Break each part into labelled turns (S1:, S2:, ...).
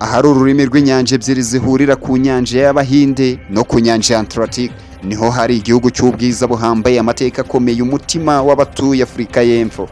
S1: Ahari ururimi rw'inyanja ebyiri zihurira ku nyanja y'Abahinde no ku nyanja ya Atlantique, niho hari igihugu cy'ubwiza buhambaye, amateka akomeye, umutima w'abatuye Afurika y'Epfo.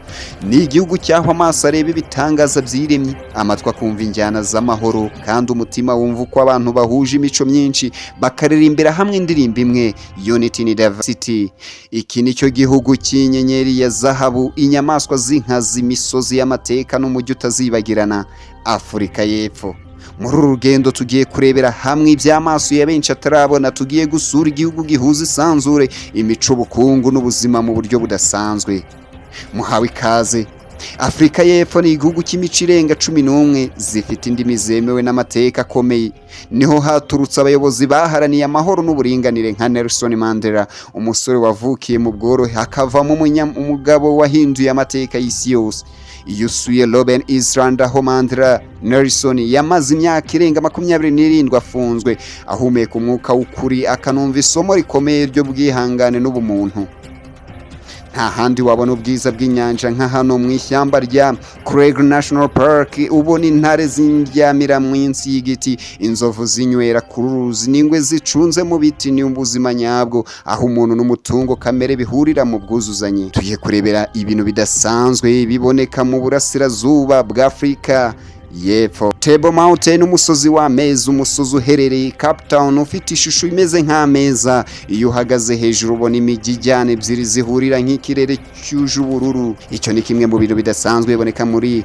S1: Ni igihugu cyaho amaso areba ibitangaza byiremye, amatwi akumva injyana z'amahoro, kandi umutima wumva uko abantu bahuje imico myinshi bakaririmbira hamwe indirimbo imwe, "Unity in Diversity". Iki nicyo gihugu cy'inyenyeri ya zahabu, inyamaswa z'inkazi, imisozi y'amateka n'umujyi utazibagirana, Afurika y'Epfo. Muri uru rugendo tugiye kurebera hamwe iby'amaso ya benshi atarabona. Tugiye gusura igihugu gihuza isanzure, imico, ubukungu n'ubuzima mu buryo budasanzwe. Muhawe ikaze. Afurika y'Epfo ni igihugu cy'imico irenga 11 zifite indimi zemewe n'amateka akomeye. Niho haturutse abayobozi baharaniye amahoro n'uburinganire nka Nelson Mandela, umusore wavukiye mu bworohe hakavamo umugabo wahinduye amateka y'isi yose. Iyo usuye Robben Island, aho Mandela Nelson yamaze imyaka irenga 27 afunzwe, ahumeka umwuka w'ukuri, akanumva isomo rikomeye ry'ubwihangane n'ubumuntu. Nta handi wabona ubwiza bw'inyanja nka hano mu ishyamba rya Kruger National Park. Ubona intare zindyamira munsi y'igiti, inzovu zinywera ku ruzi n'ingwe zicunze mu biti. Ni ubuzima nyabwo, aho umuntu n'umutungo kamere bihurira mu bwuzuzanye. Tugiye kurebera ibintu bidasanzwe biboneka mu burasirazuba bwa Afurika y'Epfo. Table Mountain, umusozi w'ameza, umusozi uherereye Cape Town ufite ishusho imeze nk'ameza. Iyo uhagaze hejuru ubona imijyi ijyana ebyiri zihurira nk'ikirere cyuje ubururu. Icyo ni kimwe mu bintu bidasanzwe biboneka muri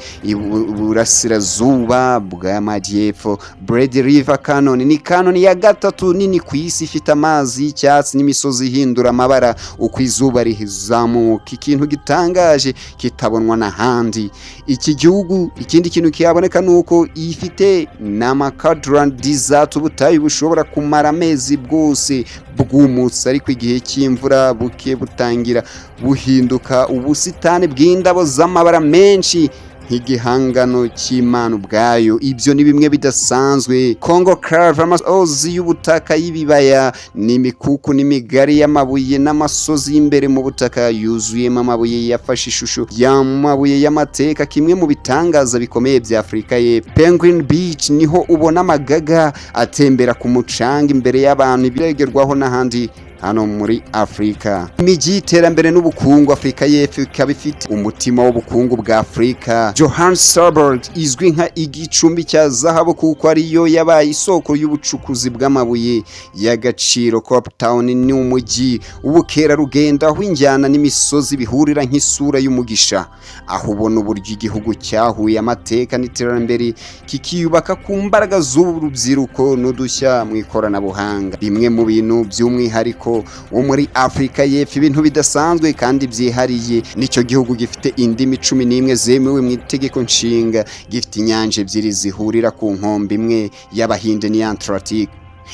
S1: burasirazuba bw'amajyepfo. Breede River Canyon ni canyon ya gatatu nini ku isi, ifite amazi y'icyatsi n'imisozi ihindura amabara uko izuba rizamuka, ikintu gitangaje kitabonwa n'ahandi. Iki gihugu, ikindi kintu kihaboneka ni uko ifite Namaqualand Desert, ubutayu bushobora kumara amezi bwose bwumutse, ariko igihe cy'imvura buke butangira buhinduka ubusitani bw'indabo z'amabara menshi nk'igihangano cy'Imana ubwayo. Ibyo ni bimwe bidasanzwe. Congo Cave, amasozi y'ubutaka y'ibibaya n'imikuku n'imigari y'amabuye n'amasozi y'imbere mu butaka yuzuyemo amabuye yafashe ishusho y'amabuye y'amateka, kimwe mu bitangaza bikomeye bya Afurika y'Epfo. Penguin Beach, niho ubona amagaga atembera ku mucanga imbere y'abantu, ibiregerwaho n'ahandi hano muri Afurika. Imijyi y'iterambere n'ubukungu, Afurika y'Epfo ikaba ifite umutima w'ubukungu bwa Afurika. Johannesburg izwi nka igicumbi cya zahabu kuko ariyo yabaye isoko y'ubucukuzi bw'amabuye y'agaciro. Cape Town ni umujyi w'ubukerarugendo, aho injyana n'imisozi bihurira nk'isura y'umugisha, aho ubona uburyo igihugu cyahuye amateka n'iterambere, kikiyubaka ku mbaraga z'urubyiruko n'udushya mu ikoranabuhanga. Bimwe mu bintu by'umwihariko wo muri Afurika y'Epfo, ibintu bidasanzwe kandi byihariye, nicyo gihugu gifite indimi 11 zemewe mu itegeko nshinga, gifite inyanja ebyiri zihurira ku nkombe imwe y'Abahinde n'iya Atlantique.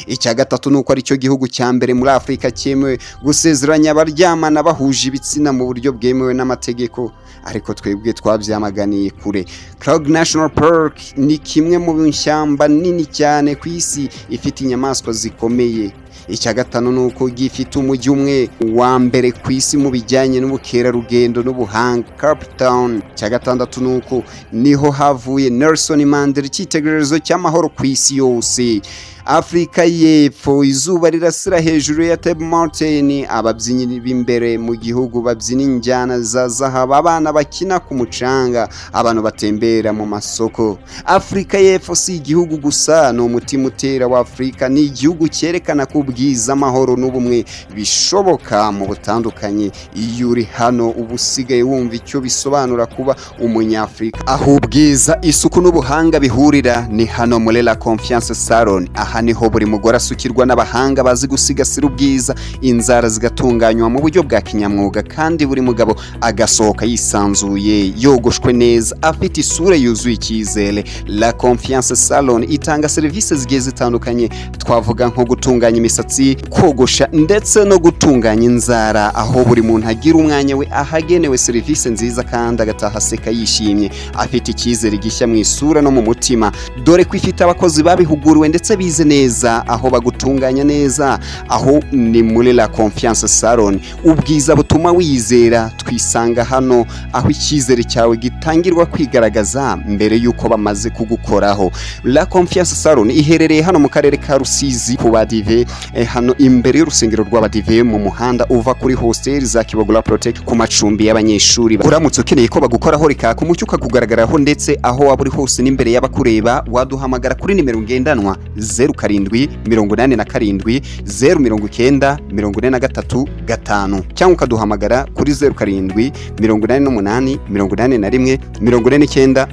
S1: Icya gatatu ni uko aricyo gihugu cya mbere muri Afurika cyemewe gusezeranya abaryamana bahuje ibitsina mu buryo bwemewe n'amategeko, ariko twebwe twabyamaganiye kure. Kruger National Park ni kimwe mu ishyamba nini cyane ku isi, ifite inyamaswa zikomeye. Icya gatanu ni uko gifite umujyi umwe wa mbere ku isi mu bijyanye n'ubukerarugendo n'ubuhanga, Cape Town. Icya gatandatu ni uko niho havuye Nelson Mandela, icyitegererezo cy'amahoro ku isi yose. Afurika y'Epfo, izuba rirasira hejuru ya Table Mountain, ababyinnyi b'imbere mu gihugu babyina injyana za zahabu, abana bakina ku mucanga, abantu batembera mu masoko. Afurika y'Epfo si igihugu gusa, ni umutima utera wa Afurika. Ni igihugu cyerekana ko ubwiza, amahoro n'ubumwe bishoboka mu butandukanye. Iyo uri hano uba usigaye wumva icyo bisobanura kuba Umunyafurika. Aho ubwiza, isuku n'ubuhanga bihurira ni hano muri La Confiance Salon. Aha niho buri mugore asukirwa n'abahanga bazi gusigasira ubwiza, inzara zigatunganywa mu buryo bwa kinyamwuga, kandi buri mugabo agasohoka yisanzuye, yogoshwe neza, afite isura yuzuye icyizere. La Confiance Salon itanga serivisi zigiye zitandukanye, twavuga nko gutunganya imisatsi. imisatsi, kogosha ndetse no gutunganya inzara, aho buri muntu agira umwanya we ahagenewe serivisi nziza kandi agataha aseka yishimye, afite icyizere gishya mu isura no mu mutima, dore ko ifite abakozi babihuguriwe ndetse bize neza, aho bagutunganya neza. Aho ni muri La Confiance Salon, ubwiza butuma wizera. Twisanga hano aho icyizere cyawe gitangirwa kwigaragaza mbere y'uko bamaze kugukoraho. La Confiance Salon iherereye hano mu karere ka Rusizi ku Badive, hano imbere y'urusengero rw'Abadive, mu muhanda uva kuri hostel za Kibogora Protect, ku macumbi y'abanyeshuri. Uramutse ukeneye ko bagukoraho rikaka umucyo ukakugaragaraho, ndetse aho waba uri hose n'imbere y'abakureba, waduhamagara kuri nimero ngendanwa 0787 090 435, cyangwa ukaduhamagara kuri 0788 81 49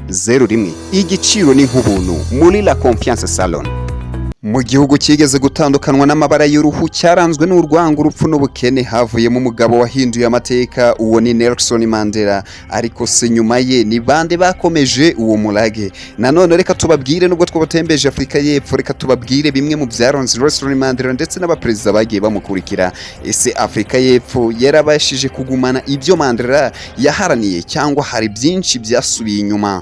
S1: 01. Igiciro ni nk'ubuntu muri La Confiance Salon. Mu gihugu cyigeze gutandukanwa n'amabara y'uruhu, cyaranzwe n'urwango, urupfu n'ubukene, havuyemo umugabo wahinduye amateka. Uwo ni Nelson Mandela. Ariko se nyuma ye ni bande bakomeje uwo murage? Nanone reka tubabwire, nubwo twabatembeje Afurika y'Epfo, reka tubabwire bimwe mu byaranze Nelson Mandela ndetse n'abaperezida bagiye bamukurikira. Ese Afurika y'Epfo yarabashije kugumana ibyo Mandela yaharaniye, cyangwa hari byinshi byasubiye inyuma?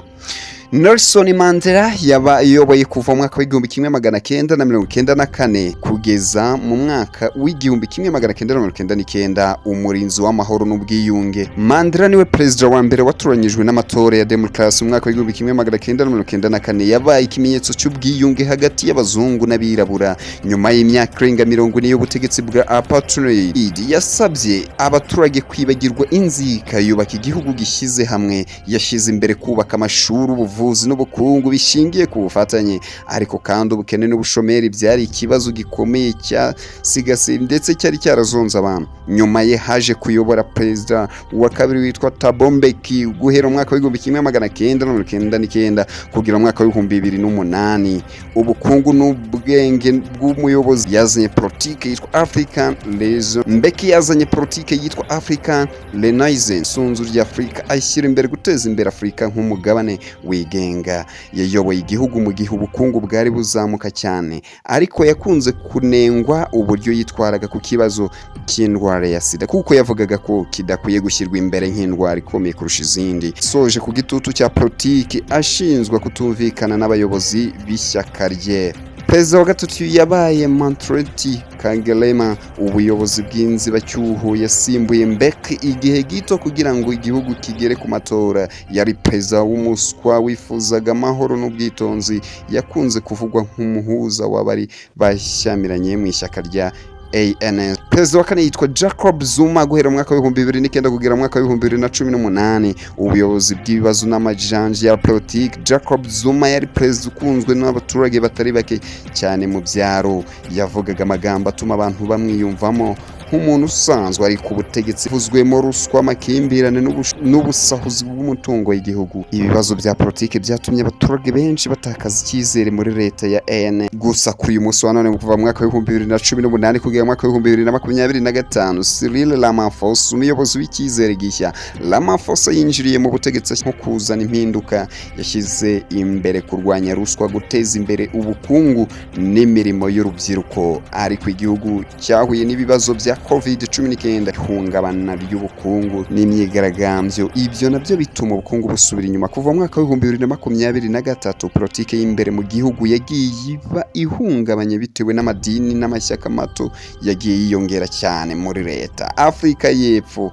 S1: Nelson Mandela yaba ayoboye kuva mu mwaka w'1994 kugeza mu mwaka w'1999, umurinzi w'amahoro n'ubwiyunge. Mandela niwe perezida wa mbere watoranyijwe n'amatora ya demokarasi mu mwaka w'1994. Yabaye ikimenyetso cy'ubwiyunge hagati y'abazungu n'abirabura nyuma y'imyaka irenga 40 y'ubutegetsi bwa apartheid. Yasabye abaturage kwibagirwa inzika, yubaka igihugu gishyize hamwe. Yashyize imbere kubaka amashuri, ubuvuzi n'ubukungu bishingiye ku bufatanye. Ariko kandi ubukene n'ubushomeri byari ikibazo gikomeye cyasigasiye ndetse cyari cyarazonze abantu. Nyuma ye haje kuyobora perezida wa kabiri witwa Thabo Mbeki guhera mu mwaka w'1999 kugera mu mwaka w'2008. Ubukungu n'ubwenge bw'umuyobozi, yazanye politike yitwa African Renaissance. Mbeki yazanye politike yitwa African Renaissance, isunzu rya Afurika, ashyira imbere guteza imbere Afurika nk'umugabane wigenga. Yayoboye igihugu mu gihe ubukungu bwari buzamuka cyane, ariko yakunze kunengwa uburyo yitwaraga ku kibazo cy'indwara ya SIDA, kuko yavugaga ko kidakwiye gushyirwa imbere nk'indwara ikomeye kurusha izindi. Soje ku gitutu cya politiki, ashinzwe kutumvikana n'abayobozi b'ishyaka rye. Perezida wa gatatu yabaye Montloatse Kgalema, ubuyobozi bw'inzibacyuho. Yasimbuye Mbeki igihe gito kugira ngo igihugu kigere ku matora. Yari perezida w'umuswa wifuzaga amahoro n'ubwitonzi. Yakunze kuvugwa nk'umuhuza w'abari bashyamiranye mu ishyaka rya ANC. Perezida wa kane yitwa Jacob Zuma, guhera mu mwaka w'2009 kugera mu mwaka w'2018. Ubuyobozi bw'ibibazo n'amajanja ya politiki. Jacob Zuma yari perezida ukunzwe n'abaturage batari bake cyane mu byaro. Yavugaga amagambo atuma abantu bamwiyumvamo nk'umuntu usanzwe, ariko ubutegetsi buvuzwemo ruswa, amakimbirane n'ubusahuzi bw'umutungo w'igihugu. Ibibazo bya politiki byatumye abaturage benshi batakaza icyizere muri leta ya ANC. Gusa kuri uyu munsi wa none, kuva mu mwaka w'2018 kugera mu mwaka w'2025, Cyril Ramaphosa, umuyobozi w'icyizere gishya. Ramaphosa yinjiriye mu butegetsi nko kuzana impinduka. Yashyize imbere kurwanya ruswa, guteza imbere ubukungu n'imirimo y'urubyiruko. Ariko igihugu cyahuye n'ibibazo bya COVID-19, ihungabana ry'ubukungu n'imyigaragambyo. Ibyo nabyo bituma ubukungu busubira inyuma. Kuva mu mwaka w'2023, politiki y'imbere mu gihugu yagiye iba ihungabanye bitewe n'amadini n'amashyaka mato yagiye yiyongera cyane muri leta. Afurika y'Epfo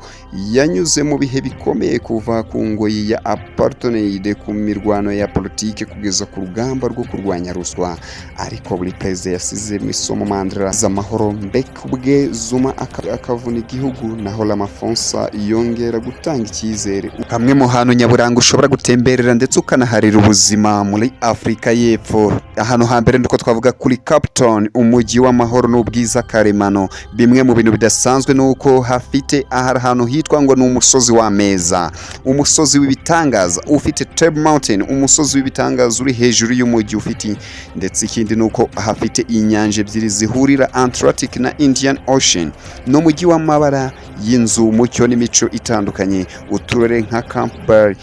S1: yanyuze mu bihe bikomeye, kuva ku ngoyi ya apartheid, ku mirwano ya politiki, kugeza ku rugamba rwo kurwanya ruswa. Ariko buri perezida yasize mu isomo: Mandela z'amahoro, Mbeki ubwe, Zuma akavuna igihugu, naho Ramaphosa yongera gutanga icyizere. Hamwe mu hantu nyaburanga ushobora gutemberera ndetse ukanaharira ubuzima muri Afurika y'Epfo, ahantu hambere nuko twavuga kuri Cape Town, umujyi w'amahoro n'ubwiza karemano. Bimwe mu bintu bidasanzwe ni uko hafite ahari ahantu hitwa ngo ni umusozi w'ameza, umusozi w'ibitangaza ufite Table Mountain, umusozi w'ibitangaza uri hejuru y'umujyi ufite. Ndetse ikindi ni uko hafite inyanja ebyiri zihurira, Atlantic na Indian Ocean. Ni umujyi w'amabara y'inzu, umucyo n'imico itandukanye. Uturere nka Campbell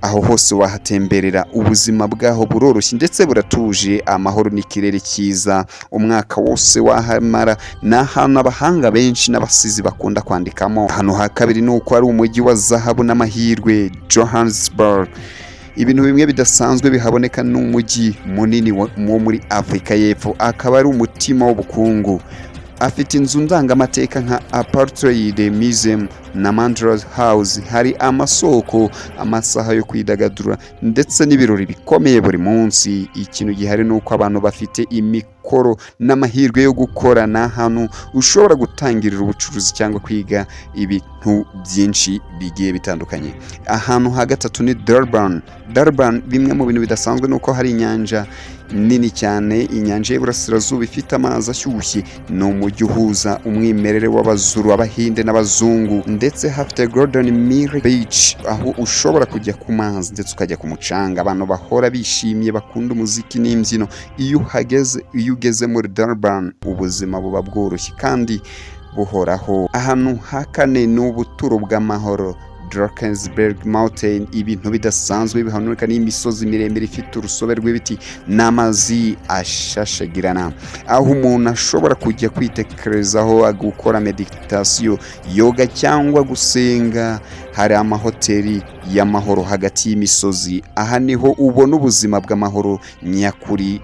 S1: Aho hose wahatemberera. Ubuzima bwaho buroroshye ndetse buratuje, amahoro n'ikirere cyiza umwaka wose wahamara. Ni ahantu abahanga benshi n'abasizi bakunda kwandikamo. Ahantu ha kabiri ni uko ari umujyi wa zahabu n'amahirwe, Johannesburg. Ibintu bimwe bidasanzwe bihaboneka ni umujyi munini wo muri Afurika y'Epfo, akaba ari umutima w'ubukungu. Afite inzu ndangamateka nka Apartheid Museum na Mandela House. Hari amasoko, amasaha yo kwidagadura ndetse n'ibirori bikomeye buri munsi. Ikintu gihari ni uko abantu bafite imikoro n'amahirwe yo gukora. Ni ahantu ushobora gutangirira ubucuruzi cyangwa kwiga ibintu byinshi bigiye bitandukanye. Ahantu ha gatatu ni Durban. Durban, bimwe mu bintu bidasanzwe ni uko hari inyanja nini cyane, inyanja y'Iburasirazuba ifite amazi ashyushye. Ni umujyi uhuza umwimerere w'Abazuru, Abahinde n'Abazungu, ndetse hafite Golden Mile Beach, aho ushobora kujya ku mazi ndetse ukajya ku mucanga. Abantu bahora bishimye, bakunda umuziki n'imbyino. Iyo uhageze, iyo ugeze muri Durban, ubuzima buba bworoshye kandi buhoraho. Ahantu ha kane ni ubuturo bw'amahoro, Drakensberg Mountain. Ibintu bidasanzwe bihanuka n'imisozi miremire ifite urusobe rw'ibiti n'amazi ashashagirana, aho umuntu ashobora kujya kwitekerezaho, gukora meditation, yoga cyangwa gusenga. Hari amahoteli y'amahoro hagati y'imisozi. Aha niho ubona ubuzima bw'amahoro nyakuri.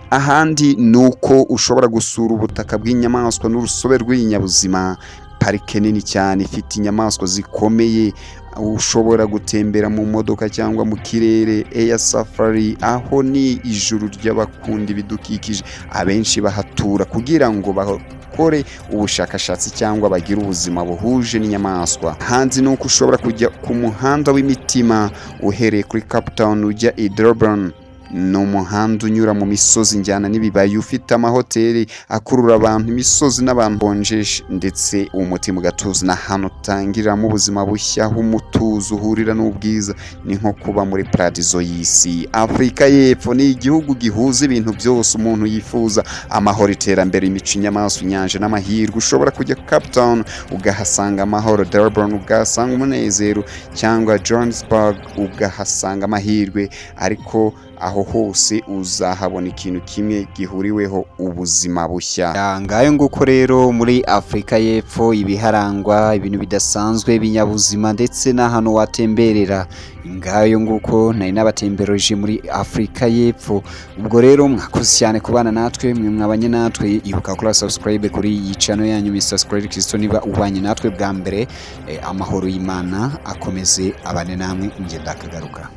S1: Ahandi ni uko ushobora gusura ubutaka bw'inyamaswa n'urusobe rw'ibinyabuzima, parike nini cyane ifite inyamaswa zikomeye. Ushobora gutembera mu modoka cyangwa mu kirere, air safari. Aho ni ijuru ry'abakunda ibidukikije. Abenshi bahatura kugira ngo bakore ubushakashatsi cyangwa bagire ubuzima buhuje n'inyamaswa. Hanze ni uko ushobora kujya ku muhanda w'imitima uhereye kuri Cape Town ujya i Durban. Ni umuhanda unyura mu misozi njyana n'ibibaya, ufite amahoteli akurura abantu, imisozi n'abantu bonjeje ndetse umutima ugatuza. Ni ahantu utangiriramo ubuzima bushya, aho umutuzo uhurira n'ubwiza. Ni nko kuba muri paradizo y'isi. Afurika y'Epfo ni igihugu gihuza ibintu byose umuntu yifuza: amahoro, iterambere, imico, inyamaswa, inyanja n'amahirwe. Ushobora kujya Cape Town ugahasanga amahoro, Durban ugahasanga umunezero, cyangwa Johannesburg ugahasanga amahirwe, ariko aho hose uzahabona ikintu kimwe gihuriweho: ubuzima bushya. Ngayo nguko rero muri Afurika y'Epfo, ibiharangwa, ibintu bidasanzwe, ibinyabuzima ndetse n'ahantu watemberera. Ngayo nguko, nari nabatembereje muri Afurika y'Epfo. Ubwo rero mwakoze cyane kubana natwe. Mwe mwabanye natwe, ibuka kuri subscribe kuri iyi channel yanyu Mr Square Kristo niba ubanye natwe bwa mbere. Amahoro y'Imana akomeze abane namwe. Ngenda akagaruka.